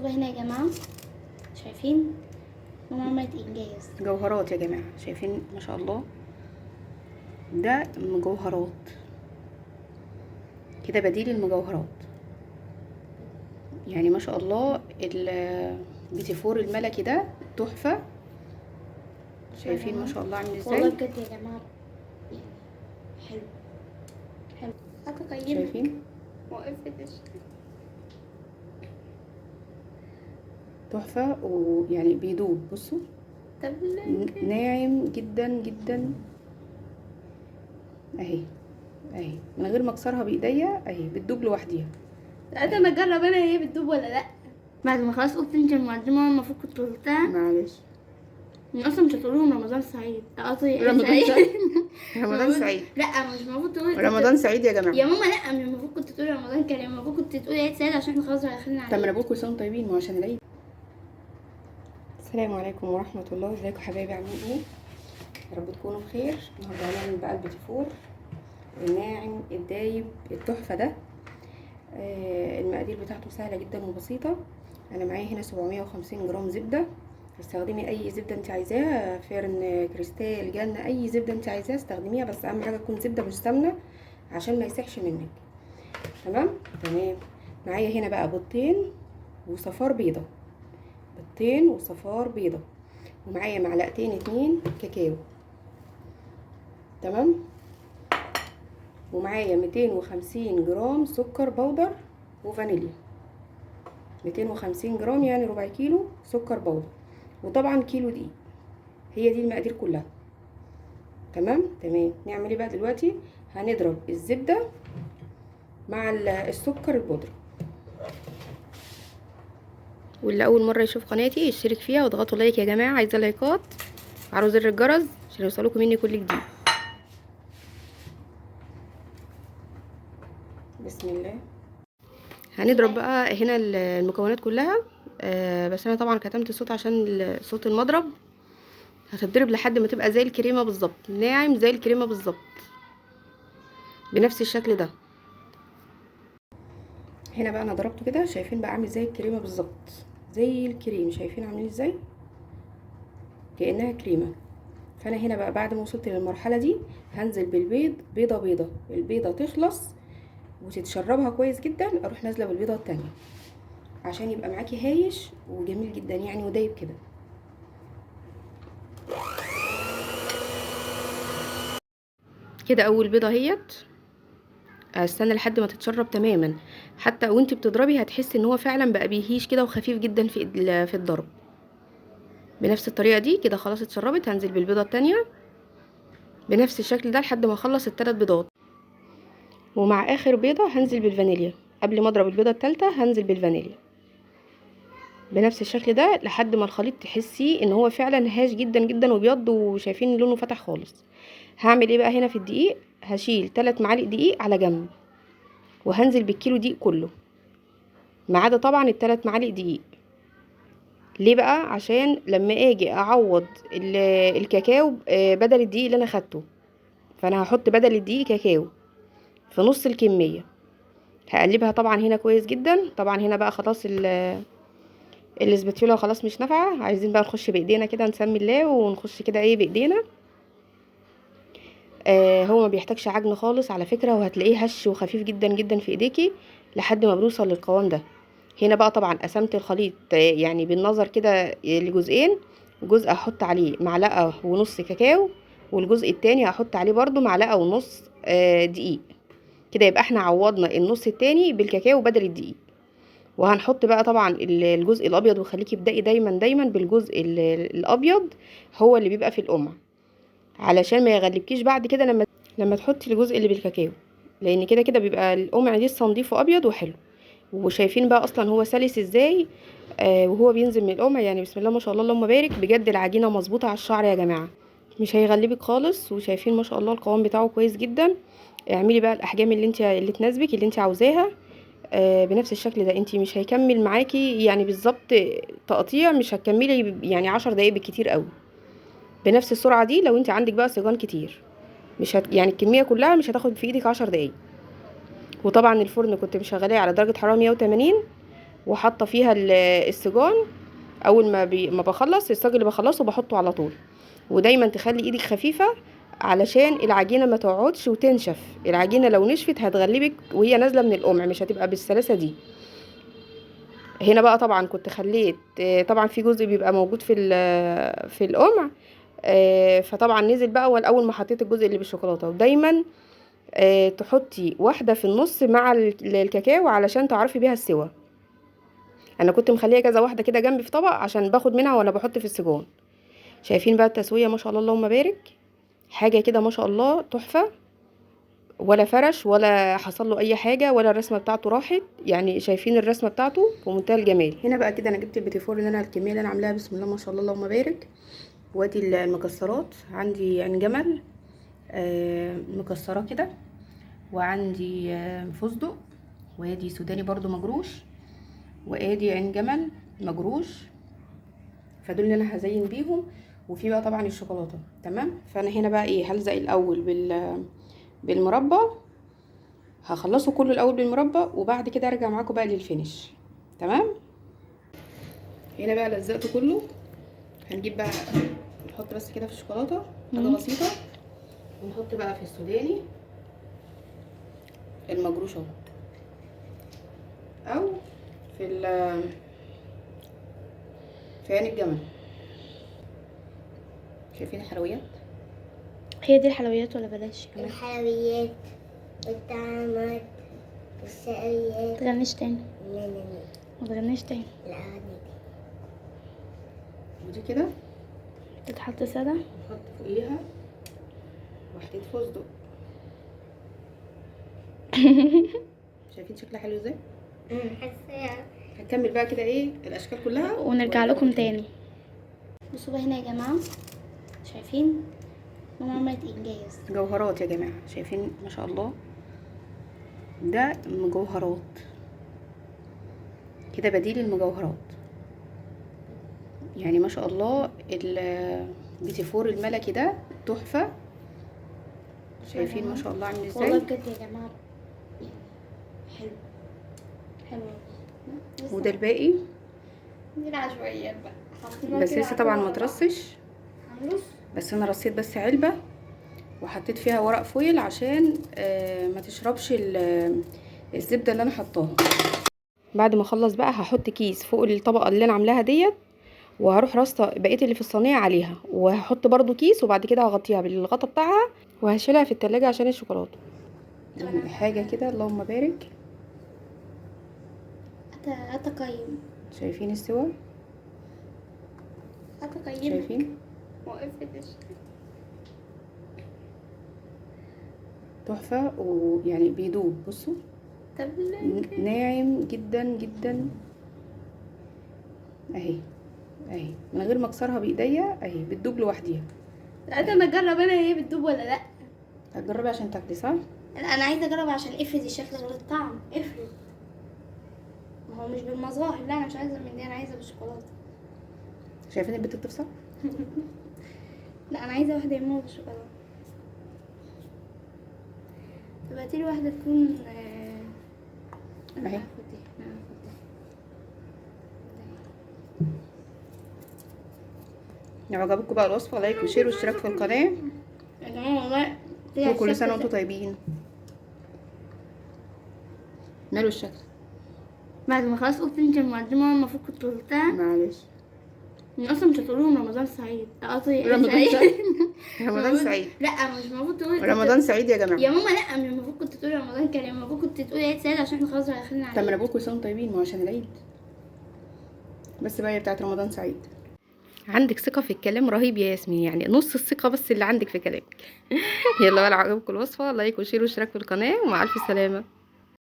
بصوا بقى هنا يا جماعة، شايفين ماما عملت انجاز. جوهرات يا جماعة، شايفين ما شاء الله، ده مجوهرات كده، بديل المجوهرات يعني ما شاء الله. البيتيفور الملكي ده تحفة، شايفين ما شاء الله عامل ازاي. والله بجد يا جماعة يعني حلو حلو. شايفين تحفة، ويعني بيدوب. بصوا ناعم جدا جدا اهي اهي، من غير ما اكسرها بايديا اهي بتدوب لوحديها. لا انا اجرب انا هي بتدوب ولا لا. بعد ما خلاص قلت انت المقدمة المفروض كنت قلتها. معلش انا اصلا مش هتقول لهم رمضان سعيد، قصدي رمضان سعيد. رمضان سعيد. لا مش المفروض تقول رمضان سعيد يا جماعة. يا ماما لا مش المفروض كنت تقولي رمضان كريم، المفروض كنت تقولي عيد سعيد عشان احنا خلاص داخلين على. طب ما انا بقول كل سنة وانتم طيبين، ما عشان العيد. السلام عليكم ورحمة الله، ازيكم حبايبي، عاملين ايه؟ يا رب تكونوا بخير. النهارده هنعمل بقى البيتيفور الناعم الدايب التحفة ده. المقادير بتاعته سهلة جدا وبسيطة. انا معايا هنا 750 جرام زبدة. استخدمي اي زبدة انت عايزاها، فيرن، كريستال، جنة، اي زبدة انت عايزاها استخدميها، بس اهم حاجة تكون زبدة مش سمنه عشان ما يسيحش منك. تمام تمام. معايا هنا بقى بيضتين وصفار بيضة، بيضتين وصفار بيضة، ومعايا معلقتين 2 كاكاو. تمام. ومعايا 250 جرام سكر بودر وفانيليا، 250 جرام يعني ربع كيلو سكر بودر، وطبعا كيلو دقيق. هي دي المقادير كلها. تمام تمام. نعمل ايه بقى دلوقتي؟ هنضرب الزبدة مع السكر البودره. واللي اول مرة يشوف قناتي يشترك فيها واضغطوا like يا جماعة، عايزه لايكات، وعلى زر الجرس عشان يوصلكم مني كل جديد. بسم الله. هنضرب بقى هنا المكونات كلها. بس انا طبعا كتمت الصوت عشان صوت المضرب. هتتضرب لحد ما تبقى زي الكريمة بالظبط، ناعم زي الكريمة بالظبط بنفس الشكل ده. هنا بقى انا ضربته كده، شايفين بقى عامل زي الكريمة بالظبط، زي الكريم، شايفين عاملين ازاي، كانها كريمة. فانا هنا بقى بعد ما وصلت للمرحلة دي هنزل بالبيض، بيضة بيضة، البيضة تخلص وتتشربها كويس جدا، اروح نازله بالبيضه التانية عشان يبقى معاكي هايش وجميل جدا يعني ودايب كده. كده اول بيضة اهيت، استنى لحد ما تتشرب تماما، حتى وانت بتضربي هتحسي ان هو فعلا بقى بيهيش كده وخفيف جدا في الضرب. بنفس الطريقة دي كده خلاص اتشربت، هنزل بالبيضه التانية بنفس الشكل ده لحد ما اخلص الثلاث بيضات. ومع اخر بيضة هنزل بالفانيليا، قبل ما اضرب البيضة الثالثة هنزل بالفانيليا بنفس الشكل ده لحد ما الخليط تحسي ان هو فعلا هاش جدا جدا وبيض، وشايفين لونه فتح خالص. هعمل ايه بقى هنا في الدقيق؟ هشيل 3 معالق دقيق على جنب، وهنزل بالكيلو دقيق كله ما عدا طبعا ال3 معالق دقيق. ليه بقى؟ عشان لما اجي اعوض الكاكاو بدل الدقيق اللي انا خدته، فانا هحط بدل الدقيق كاكاو في نص الكمية. هقلبها طبعا هنا كويس جدا. طبعا هنا بقى خلاص الاسباتيولا خلاص مش نافعة، عايزين بقى نخش بايدينا كده، نسمي الله ونخش كده ايه بايدينا. هو ما بيحتاجش عجن خالص على فكرة، وهتلاقيه هش وخفيف جدا جدا في ايديكي لحد ما بنوصل للقوام ده. هنا بقى طبعا قسمت الخليط يعني بالنظر كده لجزئين، جزء هحط عليه 1.5 معلقه كاكاو، والجزء التاني هحط عليه برضو 1.5 معلقه دقيق. كده يبقى احنا عوضنا النص التاني بالكاكاو بدل الدقيق. وهنحط بقى طبعا الجزء الابيض، وخليكي ابدأي دايما دايما بالجزء الابيض هو اللي بيبقى في القمع علشان ما يغلبكيش بعد كده لما تحطي الجزء اللي بالكاكاو، لان كده كده بيبقى القمع لسه نضيف وابيض وحلو. وشايفين بقى اصلا هو سلس ازاي وهو بينزل من القمع، يعني بسم الله ما شاء الله اللهم بارك، بجد العجينة مظبوطة على الشعر يا جماعة، مش هيغلبك خالص. وشايفين ما شاء الله القوام بتاعه كويس جدا. اعملي بقى الاحجام اللي تناسبك اللي انت عاوزاها بنفس الشكل ده. انت مش هيكمل معاكي يعني بالظبط تقطيع، مش هتكملي يعني 10 دقايق بالكتير قوي بنفس السرعة دي. لو انت عندك بقى صيجان كتير مش يعني الكمية كلها مش هتاخد في ايدك 10 دقايق. وطبعا الفرن كنت مشغلاه على درجه حرارة 180. وحاطه فيها السجان. اول ما بخلص الصاج اللي بخلصه بحطه على طول. ودايما تخلي ايدك خفيفة علشان العجينة ما تقعدش وتنشف. العجينة لو نشفت هتغلبك وهي نازله من القمع، مش هتبقى بالسلاسه دي. هنا بقى طبعا كنت خليت، طبعا في جزء بيبقى موجود في القمع، فطبعا نزل بقى اول ما حطيت الجزء اللي بالشوكولاته. ودايما تحطي واحدة في النص مع الكاكاو علشان تعرفي بيها السوا. انا كنت مخليه كذا واحدة كده جنبي في طبق عشان باخد منها وانا بحط في السجون. شايفين بقى التسوية ما شاء الله اللهم بارك، حاجة كده ما شاء الله تحفة، ولا فرش ولا حصل له اي حاجة، ولا الرسمة بتاعته راحت، يعني شايفين الرسمة بتاعته في منتهى الجمال. هنا بقى كده انا جبت البيتيفور اللي انا الكمية اللي انا عاملاها بسم الله ما شاء الله اللهم بارك. وادي المكسرات عندي عين جمل، مكسرة كده، وعندي فستق، وادي سوداني برضو مجروش، وادي عين جمل مجروش. فدول اللي انا هزين بيهم. وفي بقى طبعا الشوكولاتة. تمام. فانا هنا بقى ايه، هلزق الاول بالمربى، هخلصه كله الاول بالمربى، وبعد كده ارجع معاكم بقى لل finish. تمام. هنا بقى لزقته كله. هنجيب بقى نحط بس كده في الشوكولاتة حاجة بسيطة، ونحط بقى في السوداني المجروش اهو، او في عين الجمل. شايفين الحلويات؟ هي دي الحلويات ولا بلاش كمان؟ الحلويات والطعامات والشقيات. متغنيش تاني. لا لا لا. متغنيش تاني. لا غني تاني. ودي كده تتحط ساده، نحط فوقيها وحدة فستق. شايفين شكلها حلو ازاي؟ حاسه هنكمل بقى كده ايه الاشكال كلها ونرجع لكم تاني. بصوا بقى هنا يا جماعة، شايفين ماما عملت انجاز. جوهرات يا جماعة، شايفين ما شاء الله، ده مجوهرات كده، بديل المجوهرات يعني ما شاء الله. البيتيفور الملكي ده تحفة، شايفين ما شاء الله عامل ازاي؟ والله بجد يا جماعة يعني حلو حلو. وده الباقي دي العشوائيات بقى، بس لسه طبعا ما ترصش، بس انا رصيت بس علبة وحطيت فيها ورق فويل عشان ما تشربش الزبدة اللي انا حطاها. بعد ما اخلص بقى هحط كيس فوق الطبقة اللي انا عاملاها ديت، وهروح رصه بقية اللي في الصينية عليها، وهحط برضو كيس، وبعد كده هغطيها بالغطا بتاعها وهشيلها في التلاجة عشان الشوكولاتة. حاجة كده اللهم بارك. اتقيم. شايفين السوا؟ اتقيم. شايفين؟ وقفتش. تحفة، ويعني بيدوب. بصوا طب ناعم جدا جدا اهي اهي، من غير ما اكسرها بايديا اهي بتدوب لوحديها. لا انا اجرب انا هي بتدوب ولا لا. هتجربي عشان تاكلي صح؟ لا انا عايزه اجرب عشان افرض الشكل غير الطعم. افرض ما هو مش بالمظاهر. لا انا مش عايزه من دي، انا عايزه بالشوكولاته. شايفين البت بتفصل؟ لا انا عايزه واحدة يموت بالشوكولاته. طب هاتيلي واحدة تكون انا اهي. هاخد دي، انا هاخد دي. لو عجبتكم بقى الوصفة like و share واشتراك في القناة. يا جماعة والله طلع وكل سنة الشكل وانتم طيبين. ماله الشكل؟ بعد ما خلاص قلت انت المقدمة المفروض كنت قلتها. معلش. من اصلا مش هتقولهم رمضان سعيد. قصدي رمضان سعيد. سعيد. رمضان سعيد. لا مش المفروض تقولي رمضان سعيد يا جماعة. يا ماما. لا مش المفروض كنت تقولي رمضان كريم، المفروض كنت تقولي عيد سعيد عشان احنا خلاص داخلين على طب ما انا بقول كل سنة وانتم طيبين، ما هو عشان العيد. بس بقى هي بتاعت رمضان سعيد. عندك ثقة في الكلام رهيب يا ياسمين، يعني نص الثقة بس اللي عندك في كلامك. يلا بقى لو عجبكم الوصفة like و share واشتراك في القناة، ومع ألف سلامة.